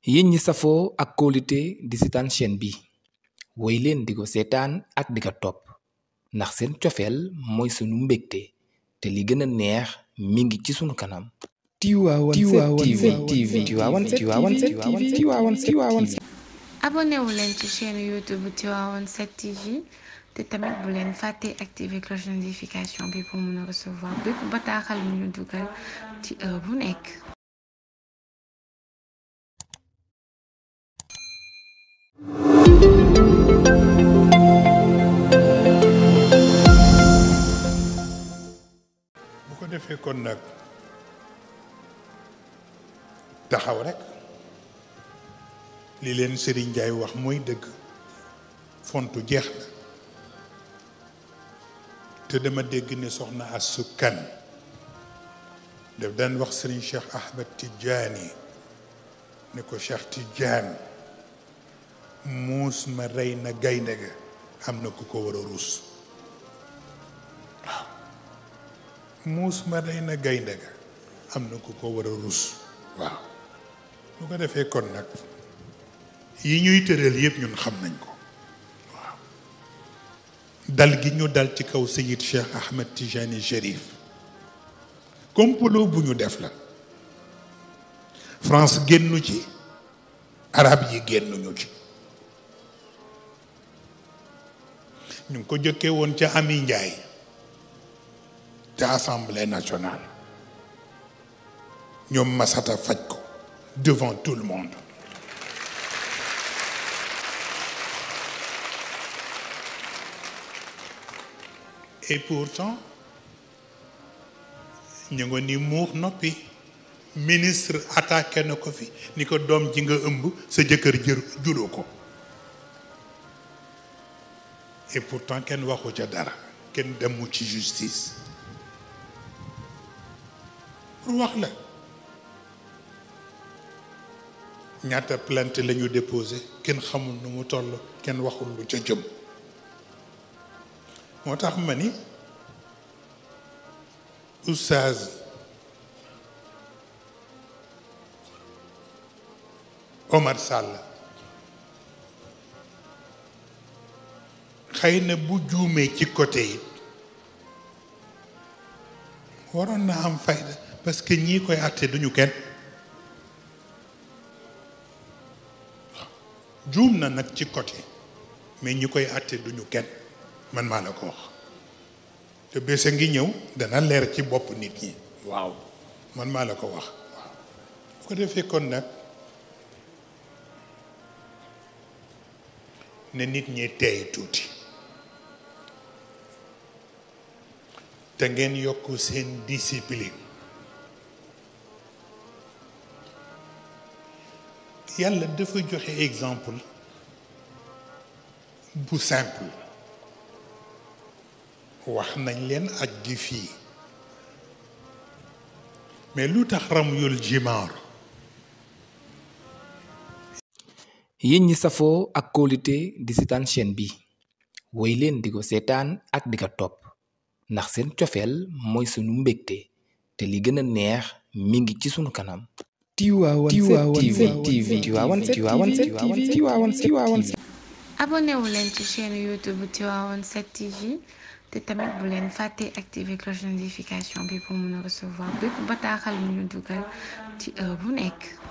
yéen ñi safoo ak kóolute di seetaan chaîne bi woy leen di ko seetaan ak di ko topp ndax seen cofeel mooy sunu mbégte te li gën a neex mi ngi ci sunu kanam. Tivaouane 7 TV. abonné wu leen ci chaîne YouTube Tivaouane 7 TV te tamit bu leen fàtte activer cloche de notification bi pour mën a recevoir bépp bataaxal bu ñu dugal ci heure bu nekk. bu ko defee kon nag taxaw rek li leen Serigne Ndiaye wax mooy dëgg fontu jeex na te dama dégg ne soxna Astou Kane daf daan wax Serigne Cheikh Ahmed Tidiane ne ko Cheikh Tidiane muus ma rey na gaynde ga am na ku ko war a ruus waaw muus ma rey na gaynde ga am na ku ko war a ruus waaw lu ko defee kon nag yi ñuy tëral yëpp ñun xam nañ ko waaw dal gi ñu dal ci kaw Seyid Cheikh Ahmed Tijani Chérif complot bu ñu def la France génnu ci arab yi génnuñu ci ñu ngi ko jëkkee woon ca Ami Ndiaye ca Assemblée nationale ñoom Masata faj ko devant tout le monde et pourtant ñu nga ni muux noppi ministre attaqué na ko fi ni ko doom ji nga ëmb sa jëkkër juroo ko et pourtant kenn waxu ca dara kenn demu ci justice pour wax la ñaata plainte la ñu déposé kenn xamul nu mu toll kenn waxul lu ca jëm moo tax ma ni Oustaz Oumar Sall xëy na bu juumee ci côté yi waroon na am fayda parce que ñii koy àtte duñu kenn juum na nag ci côté mais ñi koy àtte duñu kenn man maa la ko wax te bés a ngi ñëw dana leer ci bopp nit ñi waaw man maa la ko wax waaw bu ko defee kon nag ne nit ñi teey tuuti te ngeen yokk seen discipline yàlla dafa joxe exemple bu simple wax nañ leen aj gi fii mais lu tax ramyul jimaar yéen ñi safoo ak kóolute di seetaan chaîne bi woy leen di ko seetaan ak di ko topp ndax seen cofeel mooy sunu mbégte te li gën a neex mi ngi ci sunu kanam. Tivaouane 7 TV. abonné wu leen ci chaîne YouTube Tivaouane 7 TV te tamit bu leen fàtte activer cloche de notification bi pour mën a recevoir bépp bataaxal bu ñu dugal ci heure bu nekk.